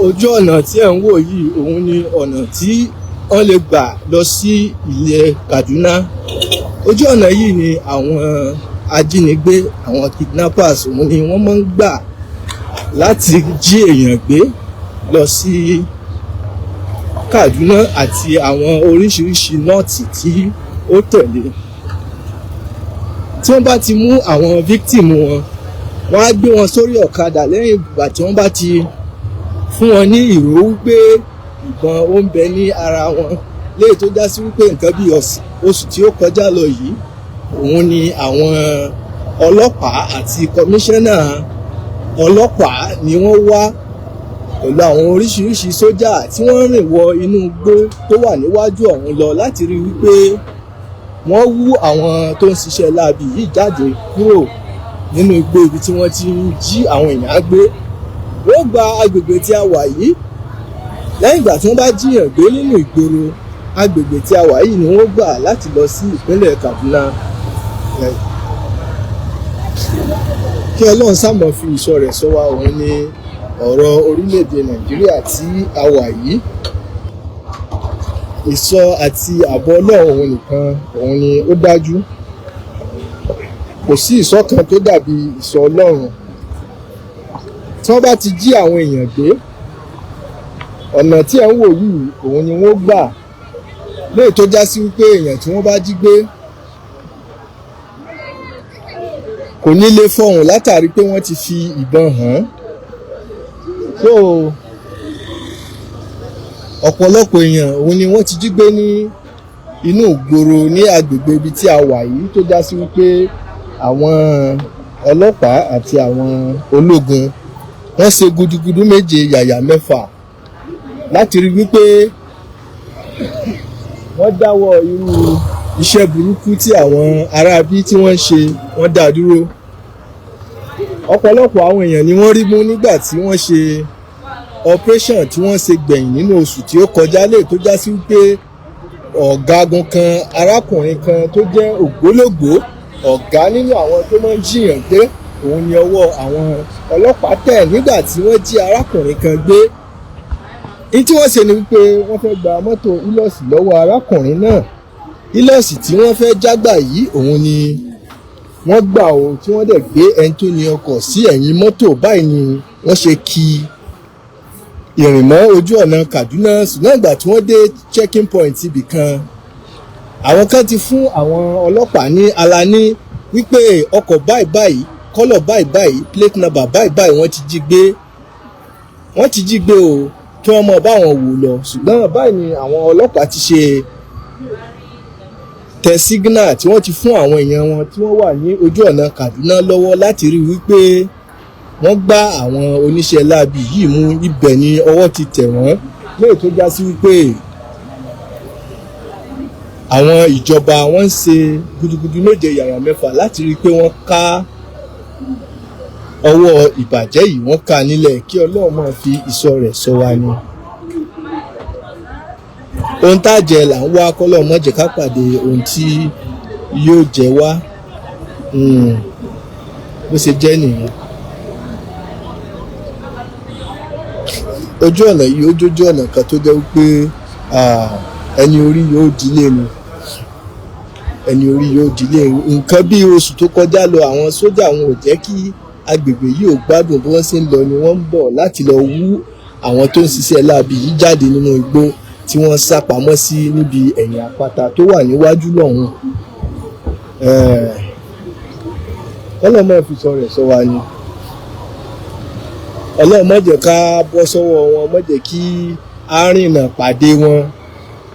Ojú ọ̀nà tí ẹ̀ ń wò yìí, òun ni ọ̀nà tí wọ́n lè gbà lọ sí ilẹ̀ Kaduna. Ojú ọ̀nà yìí ni àwọn ajínigbé, àwọn kidnappers, òun ni wọ́n máa ń gbà láti jí èèyàn gbé lọ sí Kaduna àti àwọn oríṣiríṣi north tí ó tẹ̀lé. Tí wọ́n bá ti mú àwọn victim wọn, wọ́n á gbé wọn sórí ọ̀kadà lẹ́yìn ìgbà tí wọ́n bá ti fún wọn ní ìró wípé ìbọn ó ń bẹ ní ara wọn. Léyìí tó já sí wípé nǹkan bí oṣù tí ó kọjá lọ yìí, òun ni àwọn ọlọ́pàá àti kọmíṣánná ọlọ́pàá ni wọ́n wá pẹ̀lú àwọn oríṣiríṣi sójà tí wọ́n rìn wọ inú igbó tó wà níwájú ọ̀hún lọ láti rí wípé wọ́n wú àwọn tó ń ṣiṣẹ́ láabi yìí jáde kúrò nínú igbó ibi tí wọ́n ti ń jí àwọn èèyàn gbé. Wọ́n gba agbègbè tí a wà yìí. Lẹ́yìn ìgbà tí wọ́n bá jíyàn gbé nínú ìgboro, agbègbè tí a wà yìí ni wọ́n gbà láti lọ sí ìpínlẹ̀ Kaduna. Kí Ọlọ́run sàmọ̀ fi ìṣọ́ rẹ̀ ṣọ́ wa, òun ni ọ̀rọ̀ orílẹ̀-èdè Nàìjíríà tí a wà yìí. Ìṣọ́ àti ààbò Ọlọ́run, òun nìkan òun ni ó dájú. Kò sí ìṣọ́ kan tó dàbí ìṣọ́ Ọlọ́run. Tí wọ́n bá ti jí àwọn èèyàn gbé, ọ̀nà tí ẹ̀ ń wò yìí, òun ni wọ́n gbà. Léyìí tó já sí wípé èèyàn tí wọ́n bá jí gbé kò ní lè fọhùn látàrí pé wọ́n ti fi ìbọn hàn án. So ọ̀pọ̀lọpọ̀ èèyàn òun ni wọ́n ti jí gbé ní inú ìgboro ní agbègbè ibi tí a wà yìí, tó já sí wípé àwọn ọlọ́pàá àti àwọn ológun, wọ́n ṣe gudugudu méje yàyà mẹ́fà láti rí wípé wọ́n dáwọ́ irú iṣẹ́ burúkú tí àwọn aráabí tí wọ́n ń ṣe, wọ́n dá dúró. Ọ̀pọ̀lọpọ̀ àwọn èèyàn ni wọ́n rí mú nígbà tí wọ́n ṣe operation tí wọ́n ṣe gbẹ̀yìn nínú oṣù tí ó kọjá, lè tó já sí wípé ọ̀gágun kan, arákùnrin kan tó jẹ́ ògbólógbòó ọ̀gá nínú àwọn tó máa ń jiyàn gbé, òun ni ọwọ́ àwọn ọlọ́pàá tẹ̀ nígbà tí wọ́n jí arákùnrin kan gbé. Ní tí wọ́n ṣe ni wípé wọ́n fẹ́ gba mọ́tò Hilux lọ́wọ́ arákùnrin náà. Hilux tí wọ́n fẹ́ jágbà yìí, òun ni wọ́n gbà ó, tí wọ́n dẹ̀ gbé ẹni tó ní ọkọ̀ sí ẹ̀yìn mọ́tò. Báyìí ni wọ́n ṣe kí ìrìn mọ́ ojú ọ̀nà Kaduna. Ṣùgbọ́n ìgbà tí wọ́n dé checking point ibì kan, àwọn kan ti fún àwọn ọlọ́pàá ní alani wípé ọkọ̀ báyìí báyìí, colour báyìí báyìí, plate number báyìí báyìí, wọ́n ti jí gbé, wọ́n ti jí gbé o, kí wọ́n mọ̀ báwọn wò lọ. Ṣùgbọ́n báyìí ni àwọn ọlọ́pàá ti ṣe tẹ signal tí wọ́n ti fún àwọn èèyàn wọn tí wọ́n wà ní ojú ọ̀nà Kaduna lọ́wọ́ láti rí wípé wọ́n gbá àwọn oníṣẹ́ láabi yìí mú. Ibẹ̀ ni ọwọ́ ti tẹ̀ wọ́n, léè tó já sí wípé àwọn ìjọba, wọ́n ń ṣe gudugudu méje yàyà mẹ́fà láti rí i pé wọ́n ká ọwọ́ ìbàjẹ́ yìí, wọ́n ká nílẹ̀. Kí Ọlọ́run máa fi ìṣọ́ rẹ̀ ṣọ́ wa ni. Ohun tá a jẹ là ń wá, kọ́lọ́ má jẹ́ ká pàdé ohun tí yóò jẹ wá. Bó ṣe jẹ́ nìyẹn. Ojú ọ̀nà yìí, ó jójú ọ̀nà kan tó jẹ́ wípé ẹni orí yóò dílé ni, ẹni orí yóò dílé. Nǹkan bí oṣù tó kọjá lọ, àwọn sójà wọn ò jẹ́ kí agbègbè yìí ò gbádùn. Bí wọ́n ṣe ń lọ ni wọ́n ń bọ̀ láti lọ wú àwọn tó ń ṣiṣẹ́ láabi yìí jáde nínú igbó tí wọ́n sá pamọ́ sí níbi ẹ̀yìn àpáta tó wà níwájú lọ́hùn. Kọ́lọ́ mọ́ fi sọ rẹ̀ sọ wa ni. Ọlọ́run má jẹ́ ká bọ́ sọ́wọ́ wọn, má jẹ́ kí á rìnnà pàdé wọn,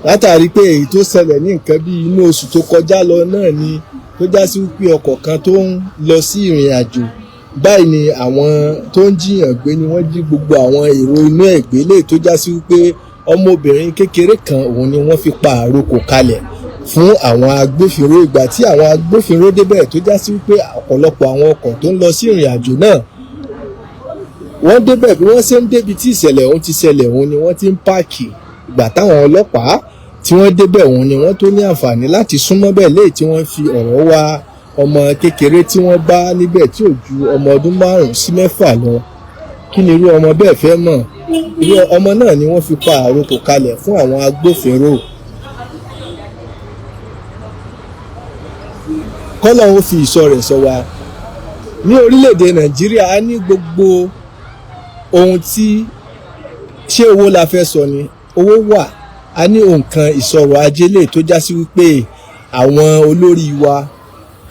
látàrí pé èyí tó ṣẹlẹ̀ ní nǹkan bí inú oṣù tó kọjá lọ náà ni tó já sí wípé ọkọ̀ kan tó ń lọ sí ìrìn àjò, báyìí ni àwọn tó ń jiyàn gbé ni wọ́n jí gbogbo àwọn èrò inú ẹ̀ gbé, léyìí tó já sí wípé ọmọbìnrin kékeré kan, òun ni wọ́n fi pa àrokò kalẹ̀ fún àwọn agbófinró. Ìgbà tí àwọn agbófinró débẹ̀, tó já sí wípé ọ̀pọ̀lọpọ̀ àwọn ọkọ̀ tó ń lọ sí ìrìn àjò náà, wọ́n débẹ̀, bí wọ́n ṣe ń débi tí ìṣẹ̀lẹ̀ ọ̀hún ti ṣẹlẹ̀, òun ni wọ́n ti ń park. Ìgbà táwọn ọlọ́pàá tí wọ́n débẹ̀, òun ni wọ́n tó ní àǹfààní láti súnmọ́ bẹ́ẹ̀, léyìí tí wọ́n fi ọ̀rọ̀ wá ọmọ kékeré tí wọ́n bá níbẹ̀ tí ò ju ọmọ ọdún 5 sí 6 lọ. Kí ni irú ọmọ bẹ́ẹ̀ fẹ́ mọ̀? Irú ọmọ náà ni wọ́n fi pa àrokò kalẹ̀ fún àwọn agbófinró. Kọ́lọ́hún fi ìṣọ́ rẹ̀ ṣọ́ wa. Ní orílẹ̀-èdè Nàìjíríà, a ní gbogbo ohun tí ṣé owó la fẹ́ sọ ni, owó wà. A ní nǹkan ìsọ̀rọ̀ ajé lè tó já sí wípé àwọn olórí wa,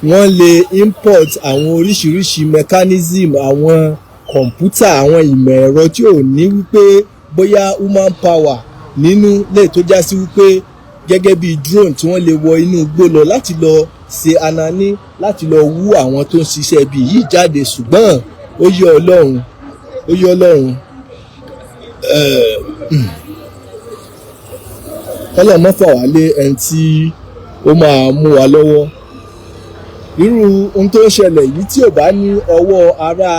wọ́n lè import àwọn oríṣiríṣi mechanism, àwọn kọ̀ǹpútà, àwọn ìmọ̀ ẹ̀rọ tí ò ní wípé bóyá human power nínú, lè tó já sí wípé gẹ́gẹ́ bí drone tí wọ́n lè wọ inú igbó lọ láti lọ ṣe anani, láti lọ wú àwọn tó ń ṣiṣẹ́ ibi yìí jáde. Ṣùgbọ́n ó yé Ọlọ́run, ó yé Ọlọ́run. Kọ́lọ̀ mọ́ fà wá lé ẹni tí ó máa mú wa lọ́wọ́. Irú ohun tó ń ṣẹlẹ̀ yìí, tí ò bá ní ọwọ́ ará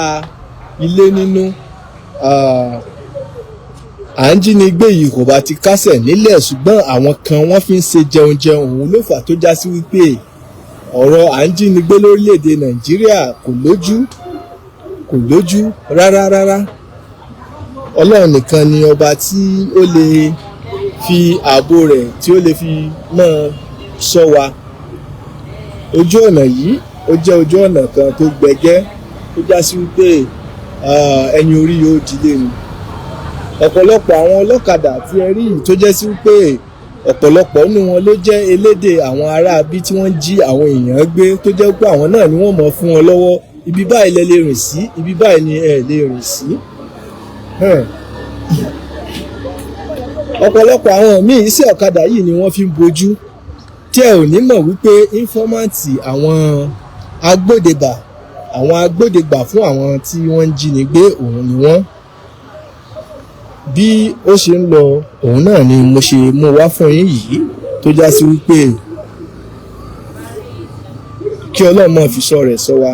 ilé nínú, à ń jínigbé yìí kò bá ti kásẹ̀ nílẹ̀. Ṣùgbọ́n àwọn kan, wọ́n fi ń ṣe jẹun jẹun. Òun ló fà tó já sí wípé ọ̀rọ̀ à ń jínigbé lórílẹ̀‐èdè Nàìjíríà kò lójú, kò lójú rárá rárá. Ọlọ́run nìkan ni ọba tí ó lè fi ààbò rẹ̀, tí ó lè fi mọ́ ṣọ́ wa. Ojú ọ̀nà yìí, ó jẹ́ ojú ọ̀nà kan tó gbẹgẹ́, tó já sí wípé ẹyin orí yóò dilé ni. Ọ̀pọ̀lọpọ̀ àwọn ọlọ́kadà tí ẹ rí yìí, tó jẹ́ sí wípé ọ̀pọ̀lọpọ̀ nínú wọn ló jẹ́ elédè àwọn aráabí tí wọ́n jí àwọn èèyàn gbé, tó jẹ́ pé àwọn náà ni wọ́n mọ̀ fún wọn lọ́wọ́: ibi báyìí lẹ lè rìn sí, ibi báyìí ni ẹ lè rìn sí. Ọ̀pọ̀lọpọ̀ àwọn míì, iṣẹ́ ọ̀kadà yìí ni wọ́n fi ń bojú, tí ẹ ò ní mọ̀ wípé informant àwọn agbódegbà, àwọn agbódegbà fún àwọn tí wọ́n ń jínigbé gbé, òun ni wọ́n. Bí ó ṣe ń lọ, òun náà ni mo ṣe mú wá fún yín yìí, tó já sí wípé kí Ọlọ́run máa fi ṣọ́ rẹ̀ ṣọ́ wa.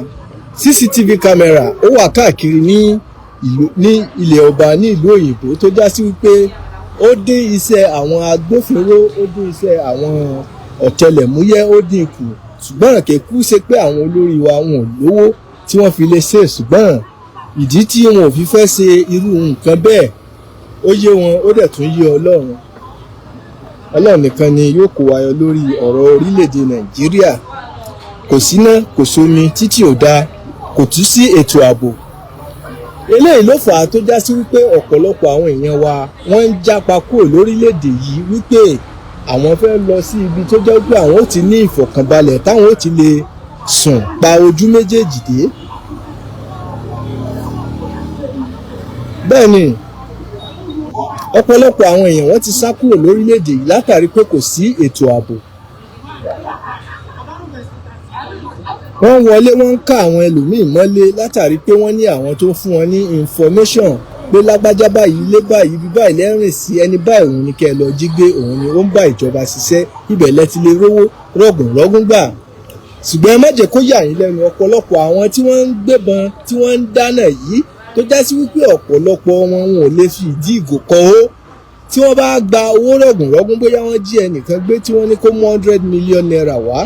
CCTV camera ó wà káàkiri ní ìlú, ní ilẹ̀ ọba, ní ìlú òyìnbó, tó já sí wípé ó dín iṣẹ́ àwọn agbófinró, ó dín iṣẹ́ àwọn ọ̀tẹlẹ̀múyẹ́, ó dín kù. Ṣùgbọ́n kẹ̀kú ṣe pé àwọn olórí wa, wọn ò lówó tí wọ́n fi lè ṣe. Ṣùgbọ́n ìdí tí wọn ò fi fẹ́ ṣe irú nǹkan bẹ́ẹ̀, ó yé wọn, ó dẹ̀ tún yé Ọlọ́run. Ọlọ́run nìkan ni yóò kó wa yọ lórí ọ̀rọ̀ orílẹ̀-èdè Nàìjíríà. Kò síná, kò sómi, títì ò dáa, kò tún sí ètò ààbò. Eléyìí ló fà á tó já sí wípé ọ̀pọ̀lọpọ̀ àwọn èèyàn wa, wọ́n ń jápa kúrò lórílẹ̀-èdè yìí, wípé àwọn fẹ́ lọ sí ibi tó jẹ́ pé àwọn ó ti ní ìfọ̀kànbalẹ̀, táwọn ó ti lè sùn pa ojú méjèèjì dé. Bẹ́ẹ̀ ni ọ̀pọ̀lọpọ̀ àwọn èèyàn, wọ́n ti sá kúrò lórílẹ̀-èdè yìí látàrí pé kò sí ètò ààbò. Wọ́n wọlé, wọ́n ń ká àwọn ẹlòmíì mọ́lé látàrí pé wọ́n ní àwọn tó ń fún wọn ní information pé lágbájá báyìí, ilé báyìí, ibi báyìí lẹ́rìn sí, ẹni báyìí, òun ni kẹ́ ẹ lọ jí gbé, òun ni ó ń bá ìjọba ṣiṣẹ́, ibẹ̀ lẹ ti lè rówó rọ̀gùn rọ́gùn gbà. Ṣùgbọ́n ẹ má jẹ́ kó yà yín lẹ́nu, ọ̀pọ̀lọpọ̀ àwọn tí wọ́n ń gbébọn, tí wọ́n ń dáná yìí, tó já sí wípé ọ̀pọ̀lọpọ̀ wọn, wọn ò lè fi ìdí ìgò kọ́ ó. Tí wọ́n bá gba owó rọ̀gùnrọ̀gùn, bóyá wọ́n jí ẹnìkan gbé tí wọ́n ní kó mú 100 million naira wá,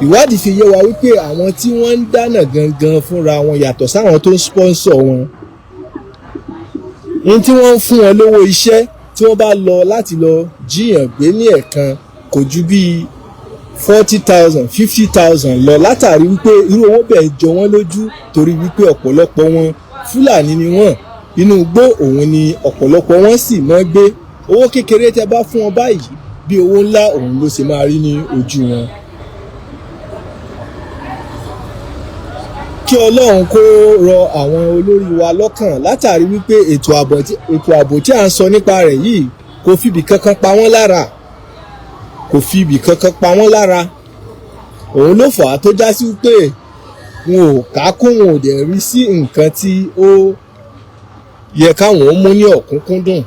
ìwádìí fi yé wa wípé àwọn tí wọ́n ń dáná gangan fúnra wọn, yàtọ̀ sáwọn tó ń sponsor wọn ní, tí wọ́n ń fún wọn lówó iṣẹ́, tí wọ́n bá lọ láti lọ jíyàn gbé ní ẹ̀kan, kò ju bíi 40,000, 50,000 lọ, látàrí wípé irú owó bẹ́ẹ̀ jọ wọ́n lójú, torí wípé ọ̀pọ̀lọpọ̀ wọn, Fúlàní ni wọ́n. Inú igbó òun ni ọ̀pọ̀lọpọ̀ wọn sì máa gbé. Owó kékeré tẹ́ bá fún wọn báyìí, bí owó ńlá òun ló ṣe máa rí ní ojú wọn. Kí Ọlọ́run kó rọ àwọn olórí wa lọ́kàn, látàrí wípé ètò ààbò tí à ń sọ nípa rẹ̀ yìí kò fìbì kankan pa wọ́n lára, kò fi ibì kankan pa wọ́n lára. Òun ló fà á tó já sí pé wọn ò kákún, wọn ò dẹ̀ rí sí nǹkan tí ó yẹ káwọn ó mú ní ọ̀kúnkúndùn.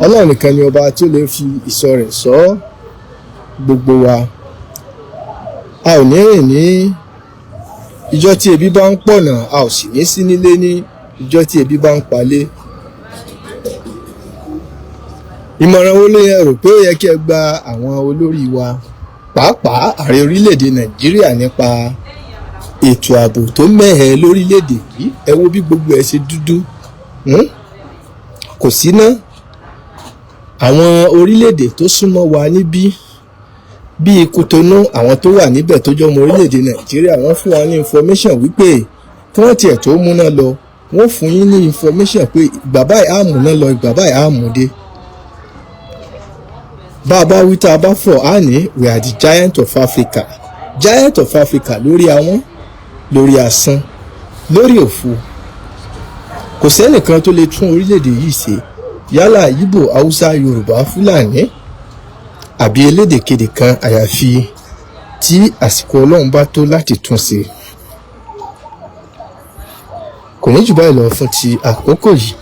Ọlọ́run nìkan ni ọba tí ó lè fi ìṣọ́ rẹ̀ ṣọ́ gbogbo wa. A ò ní rìn ní ìjọ tí ebi bá ń pọ̀nà, a ò sì ní sí nílé ní ìjọ tí ebi bá ń palé. Ìmọ̀ràn wo ló yẹ rò pé ó yẹ kí ẹ gba àwọn olórí wa, pàápàá ààrẹ orílẹ̀-èdè Nàìjíríà, nípa Ètò ààbò tó mẹ́hẹ lórílẹ̀‐èdè yìí, ẹ wo bí gbogbo ẹ̀ ṣe dúdú. Kò síná. Àwọn orílẹ̀‐èdè tó súnmọ́ wa níbí bíi Kútọnú, àwọn tó wà níbẹ̀ tó jọmọ orílẹ̀‐èdè Nàìjíríà, wọ́n fún wa ní information wípé kí wọ́n tiẹ̀ tó múná lọ, wọ́n fún yín ní information pé ìgbà báyìí á múná lọ, ìgbà báyìí á mú dé. Bá a bá wí tá a bá fọ̀, á ní we are the giant of Africa, giant of Africa lórí àwọn, lórí asán, lórí òfo. Kò sẹ́nìkan tó lè tún orílẹ̀-èdè yìí ṣe, yálà Ìgbò, Haúsá, Yorùbá, Fúlàní àbí elédèkedè kan, àyàfi tí àsìkò Ọlọ́run bá tó láti tún ṣe. Kò ní jù báyìí lọ fún ti àkókò yìí.